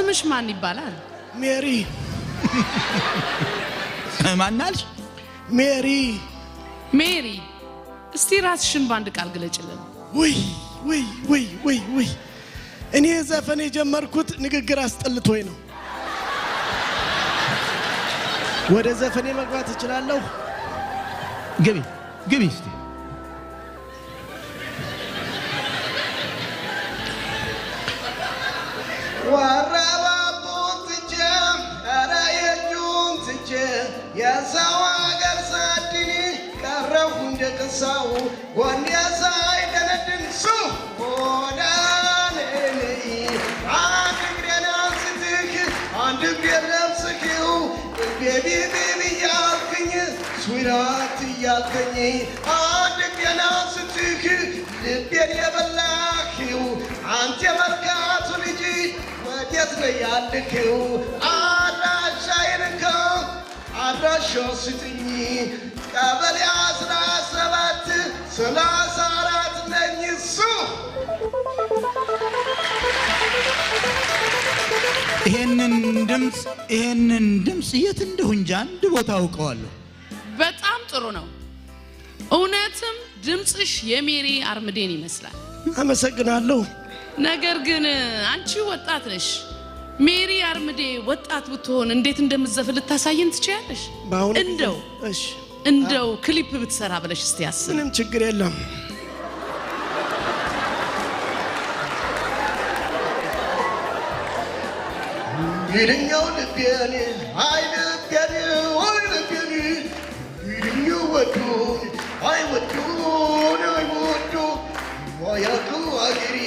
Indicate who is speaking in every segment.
Speaker 1: ስምሽ ማን ይባላል?
Speaker 2: ሜሪ።
Speaker 3: ማናልሽ?
Speaker 2: ሜሪ።
Speaker 1: ሜሪ፣ እስቲ ራስሽን በአንድ ቃል ግለጭልን።
Speaker 2: ውይ ውይ ውይ ውይ ውይ፣ እኔ ዘፈን የጀመርኩት ንግግር አስጠልቶኝ ነው። ወደ ዘፈኔ መግባት እችላለሁ?
Speaker 3: ግቢ ግቢ እስቲ።
Speaker 2: ወረባቡን ትቼ፣ ኧረ የእጁን ትቼ፣ የሰው አገር ሳድን ቀረሁ እንደ ቅሳው፣ ጎኔ ሳይደነድን ሱ ሆዳኔ። አንድ እግሬን አንስትህ አንድ እግሬን ለብስኪው፣ baby baby እያልክኝ፣ sweetheart እያልከኝ፣ አንድ እግሬን አንስትህ ልቤን የበላኪው፣ አንተ የመርካቶ ልጅ ወዴት ነው ያልክው? አድራሻዬን እንካ፣ አድራሻው ስጥኝ፣ ቀበሌ 17 34 ነኝ እሱ።
Speaker 3: ይሄንን ድምፅ የት እንደሁ እንጂ አንድ ቦታ አውቀዋለሁ።
Speaker 1: በጣም ጥሩ ነው። እውነትም ድምፅሽ የሜሪ አርምዴን ይመስላል።
Speaker 2: አመሰግናለሁ።
Speaker 1: ነገር ግን አንቺ ወጣት ነሽ። ሜሪ አርምዴ ወጣት ብትሆን እንዴት እንደምትዘፍን ልታሳይን ትችያለሽ?
Speaker 2: በአሁኑ ጊዜ-
Speaker 1: እንደው
Speaker 2: እሺ።
Speaker 1: እንደው ክሊፕ ብትሰራ ብለሽ እስቲ አስብ።
Speaker 2: ምንም ችግር የለም። ይድኛው ልቤን፣ አይ ልቤን፣ አይ ልቤን፣ ይድኛው ወዱን፣ አይ ወዱን፣ አይ ወዱ አያቱ አገሪ፣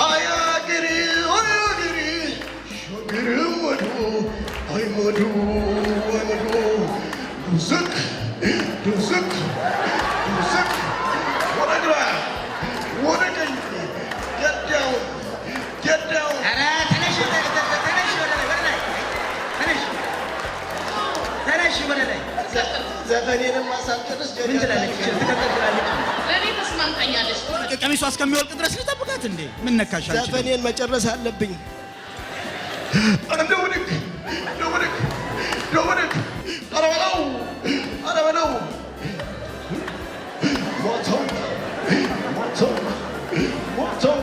Speaker 2: አይ አገሪ፣ አይ አገሪ፣ ሸግር ወዱ፣ አይ መዱ፣ አይ መዱ፣ ዱዝቅ ዱዝቅ ዱዝቅ፣ ወደ ግራ ወደ ቀኝ፣ get down, get down።
Speaker 4: ኧረ ተነሽ፣ ተነሽ፣ ወደ ላይ፣ ወደ ላይ ተነሽ፣ ተነሽ ወደ ላይ።
Speaker 2: ዘፈኔንም ማሳጨርስ።
Speaker 4: ምን ትላለች? ትቀጥል ትላለች።
Speaker 1: ለእኔ ተስማምታኛለች።
Speaker 3: ቀሚሷ እስከሚወልቅ ድረስ ልጠብቃት እንዴ? ምን ነካሽ አንቺ?
Speaker 2: ዘፈኔን መጨረስ አለብኝ። ዶሚኒክ፣ ዶሚኒክ፣ ዶሚኒክ፣ ኧረ በለው፣ ኧረ በለው፣ ሞተው፣ ሞተው፣ ሞተው።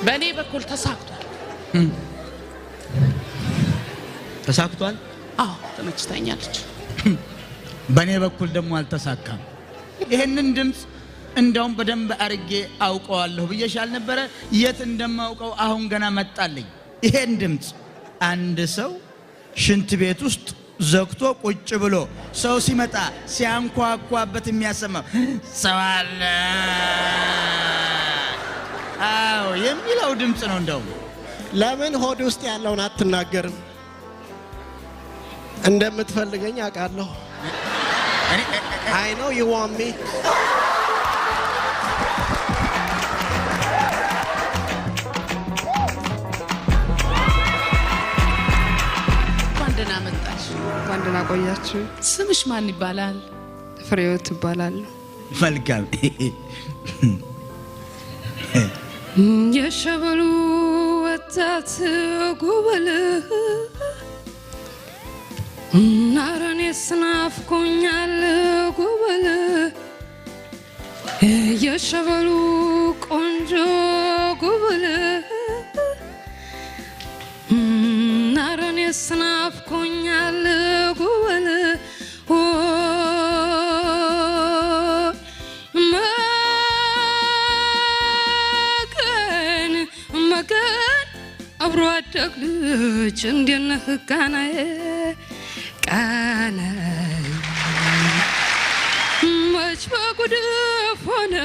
Speaker 1: በእኔ በኩል ተሳክቷል።
Speaker 3: ተሳክቷል።
Speaker 1: አዎ፣ ተመችታኛለች።
Speaker 3: በእኔ በኩል ደግሞ አልተሳካም። ይሄንን ድምፅ እንደውም በደንብ አርጌ አውቀዋለሁ ብዬሽ አልነበረ? የት እንደማውቀው አሁን ገና መጣልኝ። ይሄን ድምፅ አንድ ሰው ሽንት ቤት ውስጥ ዘግቶ ቁጭ ብሎ ሰው ሲመጣ ሲያንኳኳበት የሚያሰማው "ሰው አለ?" አዎ የሚለው ድምፅ ነው። እንደውም
Speaker 2: ለምን ሆድ ውስጥ ያለውን አትናገርም? እንደምትፈልገኝ አውቃለሁ። I know you want me.
Speaker 1: እንኳን ደህና መጣሽ።
Speaker 5: እንኳን ደህና ቆያችሁ።
Speaker 1: ስምሽ ማን ይባላል?
Speaker 5: ፍሬህይወት እባላለሁ።
Speaker 3: መልካም።
Speaker 5: የሸበሉ ወጣት ጉበል፣ ናረኔስ ናፍቆኛል ጉበል፣ የሸበሉ ቆንጆ ጉበል፣ ናረኔስ ናፍቆኛል ጉበል። መገን መገን፣ አብሮ አደግ ልጅ፣ እንዴት ነህ ቃናዬ ቃናዬ? መች በጉድፍ ሆነ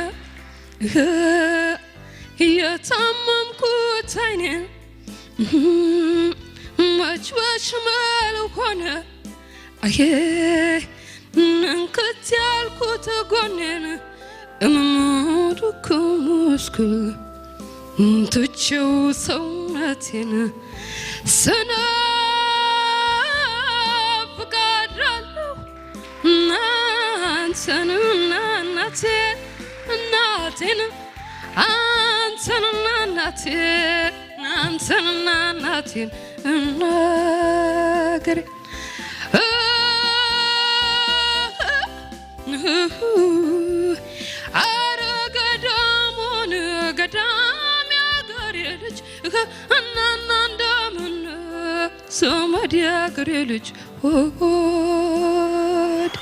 Speaker 5: የታመምኩት አይኔን፣ መች በሽመል ሆነ አዬ እንክት ያልኩት ጎኔን፣ እምሙዱ ክሙስኩል ትቼው ሰውነቴን ስናፍቅ አድራለሁ። አንተንና እናቴን እናቴን አንተንና እናቴን አንተንና እናቴን እናገሬ አረ ገዳሙን ገዳም ያገሬ ልጅ እናና እንደምን ዘመድ ያገሬ ልጅ ሆድ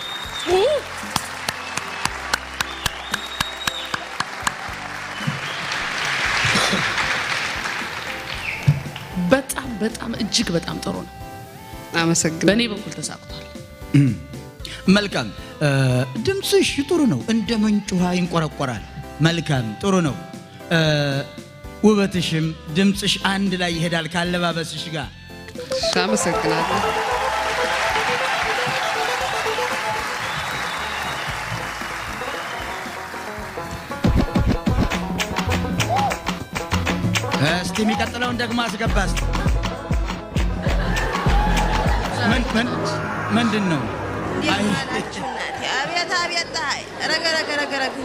Speaker 1: በጣም በጣም እጅግ በጣም ጥሩ ነው።
Speaker 5: አመሰግናለሁ።
Speaker 1: በእኔ በኩል ተሳክቷል።
Speaker 3: መልካም። ድምፅሽ ጥሩ ነው፣ እንደ ምንጭ ውሃ ይንቆረቆራል። መልካም፣ ጥሩ ነው። ውበትሽም ድምፅሽ አንድ ላይ ይሄዳል ካለባበስሽ ጋር።
Speaker 5: አመሰግናለሁ።
Speaker 3: እስቲ የሚቀጥለውን ደግሞ አስገባ እስቲ። ምን ምን ምንድን ነው?
Speaker 6: እንዴት ዋላችሁ እናቴ? አቤት አቤት ፀሐይ፣ ረገ ረገ ረገ ረገ።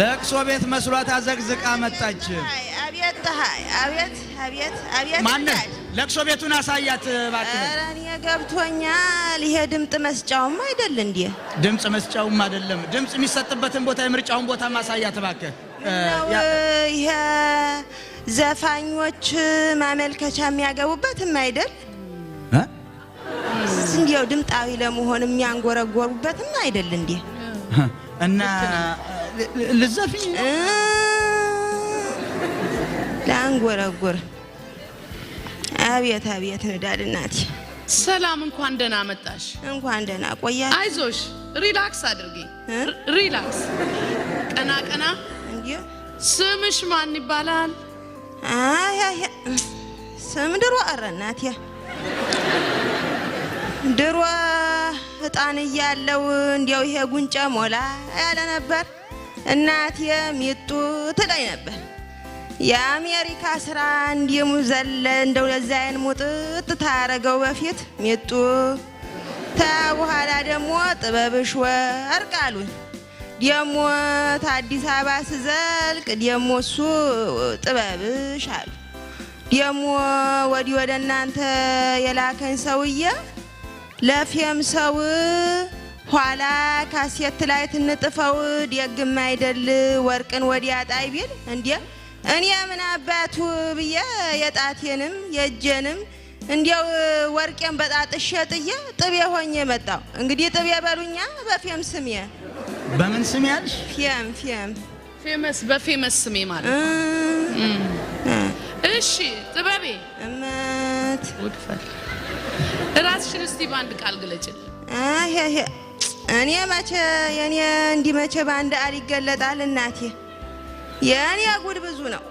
Speaker 3: ለቅሶ ቤት መስሏት አዘግዝቃ መጣች።
Speaker 6: ፀሐይ፣ አቤት ፀሐይ፣ አቤት አቤት አቤት።
Speaker 3: ማነህ? ለቅሶ ቤቱን አሳያት እባክህ።
Speaker 6: ኧረ እኔ ገብቶኛል። ይሄ ድምጥ መስጫውም አይደል እንዴ?
Speaker 3: ድምፅ መስጫውም አይደለም፣ ድምፅ የሚሰጥበትን ቦታ የምርጫውን ቦታ ማሳያት እባክህ።
Speaker 6: ምነው ይሄ ዘፋኞች ማመልከቻ የሚያገቡበትም አይደል?
Speaker 3: እ?
Speaker 6: እንዲያው ድምጣዊ ለመሆን የሚያንጎረጎሩበትም አይደል እንዴ?
Speaker 3: እና ልዘፍኝ
Speaker 6: እ ላንጎረጉር። አቤት አቤት ንዳድ እናቴ፣
Speaker 1: ሰላም፣ እንኳን ደህና መጣሽ።
Speaker 6: እንኳን ደህና ቆያችሁ።
Speaker 1: አይዞሽ፣ relax አድርጊ።
Speaker 6: እ?
Speaker 1: Relax። ቀና ቀና።
Speaker 6: እንዴ
Speaker 1: ስምሽ ማን ይባላል?
Speaker 6: አይ አይ ስም ድሮ ኧረ እናቴ ድሮ ህጣን እያለው እንዲያው ይሄ ጉንጨ ሞላ ያለ ነበር። እናቴ ሚጡ ትለኝ ነበር። የአሜሪካ ስራ እንዲሙ ዘለ እንደው ለዛይን ሙጥጥ ታረገው በፊት ሚጡ ታ በኋላ ደግሞ ጥበብሽ ወርቅ አሉኝ። ደሞ ታዲስ አበባ ስዘልቅ ደሞ እሱ ጥበብሽ አሉ። ደሞ ወዲህ ወደ እናንተ የላከኝ ሰውዬ ለፌም ሰው ኋላ ካሴት ላይ ትንጥፈው ደግም አይደል ወርቅን ወዲያ ጣይ ቢል እንዴ እኔ ምን አባቱ ብዬ የጣቴንም የእጄንም እንዲያው ወርቄን በጣጥሼ ጥዬ ጥቤ ሆኜ መጣሁ። እንግዲህ ጥቤ በሉኛ በፌም ስሜ
Speaker 3: በምን ስም ያልሽ?
Speaker 6: ፌም ፌም
Speaker 1: Famous፣ በ famous ስሜ ማለት ነው። እሺ ጥበቤ
Speaker 6: እመት
Speaker 1: ውድፈል ራስሽን እስቲ በአንድ ቃል ግለጭልን።
Speaker 6: አይ አይ እኔ መቼ የኔ እንዲህ መቼ በአንድ ቃል ይገለጣል እናቴ። የኔ ጉድ ብዙ ነው።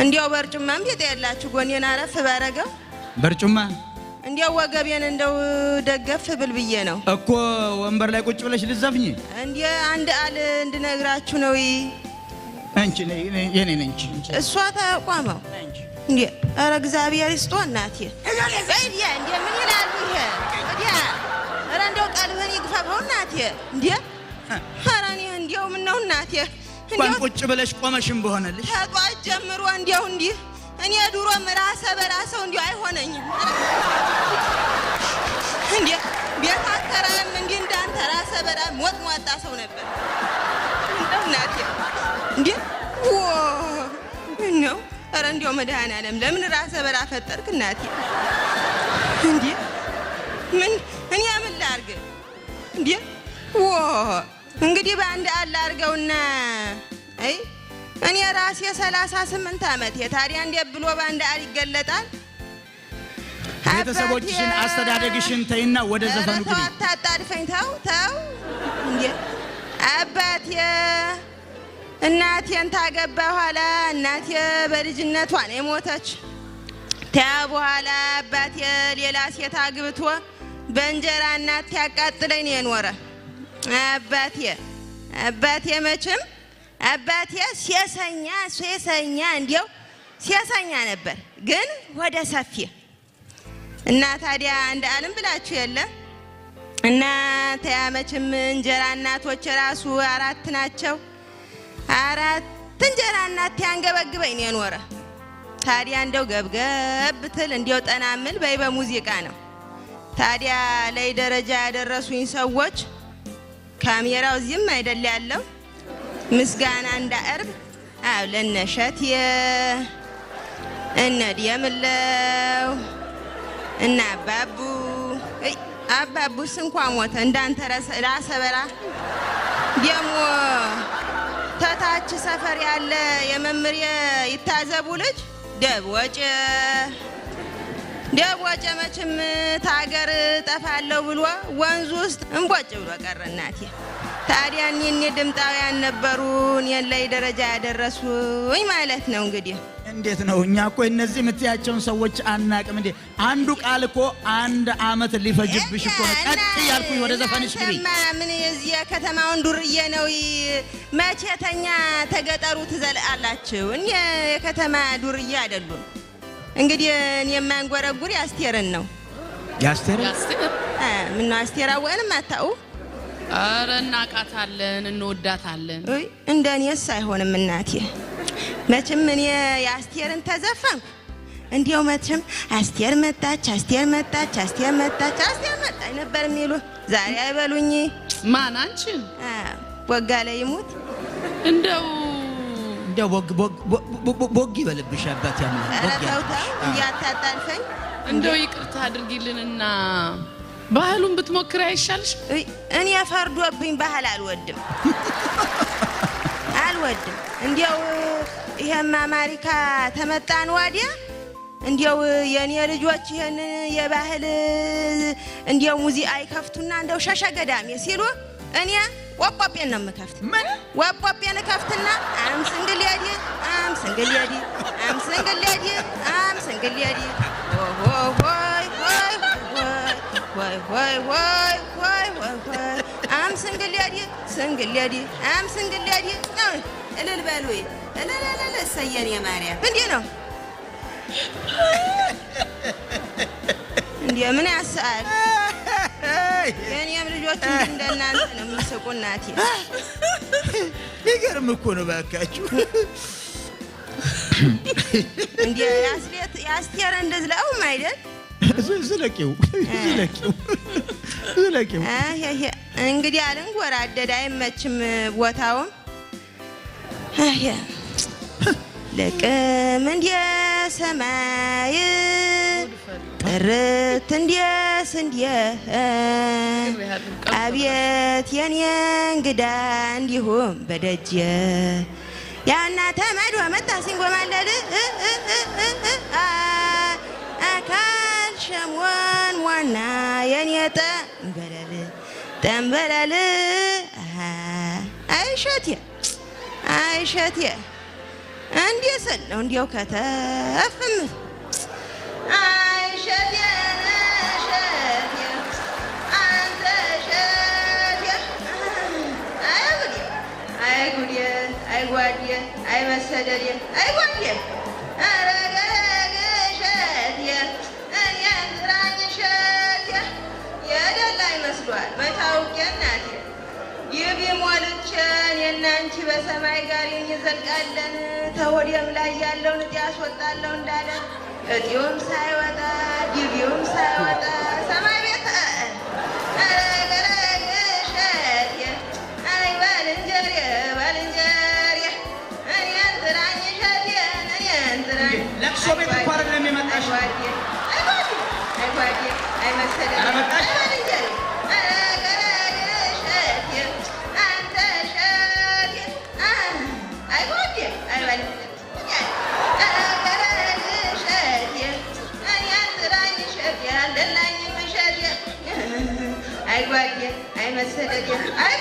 Speaker 6: እንዲያው በርጩማም ጌጥ ያላችሁ ጎኔን አረፍ ባረገው
Speaker 3: በርጩማ
Speaker 6: እንዲያው ወገቤን እንደው ደገፍ ብል ብዬ ነው።
Speaker 3: እኮ ወንበር ላይ ቁጭ ብለሽ ልዘፍኝ?
Speaker 6: እንዲ አንድ ቃል እንድነግራችሁ ነው።
Speaker 3: አንቺ የኔ ነኝ።
Speaker 6: እሷ ተቋመው እንዴ ኧረ እግዚአብሔር ይስጦ እናቴ። እንዴ እንዴ ምን ይላሉ ይሄ ወዲያ ኧረ እንደው ቀልብህን ይግፈፈው እናቴ። እንዴ ኧረ እኔ እንዲያው ምነው እናቴ
Speaker 3: እንኳን
Speaker 6: እንዲያው
Speaker 3: ቁጭ ብለሽ ቆመሽም በሆነልሽ
Speaker 6: ከጧት ጀምሮ እንዲያው እንዲህ እኔ ድሮም ራሰ በራሰው እንዲያው አይሆነኝም። እንዴ ቤት አከራይም እንዲህ እንዳንተ ራሰ በራ ሞጥ ሟጣ ሰው ነበር። እንደው እናቴ እንዴ ዎ ምነው ኧረ እንዲያው መድኃኒዓለም ለምን ራሰ በራ ፈጠርክ እናቴ? እንዴ ምን እኔ ምን ላድርግ እንዴ? ዎ እንግዲህ በአንድ አለ አድርገውና አይ እኔ ራሴ 38 ዓመቴ ታዲያ እንዴት ብሎ በአንድ አል ይገለጣል?
Speaker 3: ቤተሰቦችሽን
Speaker 6: አባቴ፣
Speaker 3: አስተዳደግሽን ተይና ወደ
Speaker 6: ኧረ
Speaker 3: ዘፈኑ
Speaker 6: ተው
Speaker 3: ግቢ።
Speaker 6: አታጣድፈኝ፣ ተው ተው። እንዴ አባቴ እናቴን ታገባ ኋላ እናቴ በልጅነቷ ነው የሞተች። ታ በኋላ አባቴ ሌላ ሴት አግብቶ በእንጀራ እናት ያቃጥለኝ ነው የኖረ። አባቴ አባቴ መቼም አባቴ ሴሰኛ ሴሰኛ እንዲያው ሴሰኛ ነበር፣ ግን ወደ ሰፊ እና ታዲያ አንድ ዓለም ብላችሁ የለም እና ተያመችም እንጀራ እናቶች ራሱ አራት ናቸው። አራት እንጀራ እናት ያንገበግበኝ ነው የኖረ። ታዲያ እንደው ገብገብ ትል እንደው ጠናምል በይ በሙዚቃ ነው። ታዲያ ላይ ደረጃ ያደረሱኝ ሰዎች ካሜራው እዚህም አይደል ያለው። ምስጋና እንዳቀርብ አው ለነሸት እነ ዲየምለው እና አባቡ አባቡስ እንኳን ሞተ እንዳንተ ራሰ በራ ደሞ ተታች ሰፈር ያለ የመምሬ ይታዘቡ ልጅ ደቦጨ ደቦጨ መቼም ታገር ጠፋለሁ ብሎ ወንዙ ውስጥ እንቦጭ ብሎ ቀረ እናቴ። ታዲያ እኔ ድምጣውያን ነበሩ እኔን ላይ ደረጃ ያደረሱኝ ማለት ነው። እንግዲህ
Speaker 3: እንዴት ነው? እኛ እኮ እነዚህ የምትያቸውን ሰዎች አናቅም እንዴ? አንዱ ቃል እኮ አንድ አመት ሊፈጅብሽ እኮ ነው። ቀጥ ያልኩኝ ወደ ዘፈንሽ ግቢ።
Speaker 6: ምን የዚህ የከተማውን ዱርዬ ነው መቼ ተኛ ተገጠሩ ትዘልአላችሁ? እኔ የከተማ ዱርዬ አይደሉም። እንግዲህ እኔ የማንጎረጉር ያስቴርን ነው።
Speaker 3: ያስቴር
Speaker 6: ምን ነው አስቴር አወቅንም አታው?
Speaker 1: ኧረ እናቃታለን፣ እንወዳታለን።
Speaker 6: እይ እንደኔስ አይሆንም እናቴ። መቼም እኔ የአስቴርን ተዘፈንኩ እንዲያው መቼም አስቴር መጣች፣ አስቴር መጣች፣ አስቴር መጣች፣ አስቴር መጣች ነበር የሚሉ። ዛሬ አይበሉኝ።
Speaker 1: ማን አንቺን?
Speaker 6: ወጋ ላይ ይሙት
Speaker 1: እንደው
Speaker 3: እንደው ቦግ ቦግ ቦግ ይበልብሽ አባት ያምላክ።
Speaker 6: ኧረ ተው ተው እንዲያታጣልፈኝ።
Speaker 1: እንደው ይቅርታ አድርጊልንና ባህሉን ብትሞክሪ አይሻልሽ?
Speaker 6: እኔ ፈርዶብኝ ባህል አልወድም አልወድም። እንዲያው ይሄም አሜሪካ ተመጣን ወዲያ እንዲያው የኔ ልጆች ይሄን የባህል እንዲያው ሙዚቃ ይከፍቱና እንደው ሸሸ ገዳሜ ሲሉ እኔ ወጶጴን ነው የምከፍት።
Speaker 3: ምን
Speaker 6: ወጶጴን እከፍትና I'm single lady I'm single lady I'm single lady I'm single lady ሆይ ሆይ ሆይ ሆይ ሆይ ሆይ ሆይ ሆይ ሆይ I'm single lady single lady I'm single lady ነው። እልል በሉ እልል እልል እሰየን የማርያም እንዲህ ነው እንዴ? ምን ያስቃል? የእኔም ልጆች እንዲህ እንደናንተ ነው የሚስቁ እናቴ።
Speaker 3: ይገርም እኮ ነው እባካችሁ።
Speaker 6: እንዴ የአስቴር እንድዝለውም አይደል?
Speaker 3: ዝለቂው ዝለቂው ዝለቂው።
Speaker 6: እንግዲህ አልንጎራደድ አይመችም ቦታውም። ልቅም እንደ ሰማይ ጥርት እንደ ስንዴ አቤት የኔ እንግዳ እንዲሁም በደጀ ያና ተመዶ መጣ ሲንጎማለል አካል ሸሞን ዋና የኔ ጠንበለል ጠንበለል አይሸቴ አይሸቴ እንዲህ ስል ነው እንዲያው ከተፍም አይሸቴ ሸቴ አንተ ሸቴ አይ ጉዴ አይ ጉዴ አይ ጓዴ አይ መሰደዴ አይ ጓዴ ኧረ ገረግ ሸቴ እኔን ጥራኝ ሸቴ የደላ ይመስሏል መች አውቄ እናቴ ይቢ ሞልቼ እኔና አንቺ በሰማይ ጋር እንዘልቃለን ተሆዴም ላይ ያለውን እጢ አስወጣለሁ እንዳለ እጢውም ሳይወጣ ዲቢውም ሳይወጣ ሰማይ ቤት ኧረ ገረግ ሸቴ አይ ባልንጀሬ ባልንጀሬ እኔን ጥራኝ ሸቴ እኔን ጥራኝ
Speaker 4: ለቅሶ ቤት እኮ አይደለም የመጣሽ።
Speaker 6: አይ ጓዴ አይ ጓዴ አይ መሰለኝ
Speaker 4: ኧረ መጣሽ።
Speaker 6: አይ ባልንጀሬ ኧረ ገረግ ሸቴ አንተ ሸቴ አይ ጓዴ አይ ባልንጀሬ ኧረ ገረግ ሸቴ እኔን ጥራኝ ሸቴ አልደላኝም ሸቴ አይ ጓዴ አይ መሰደዴ አይ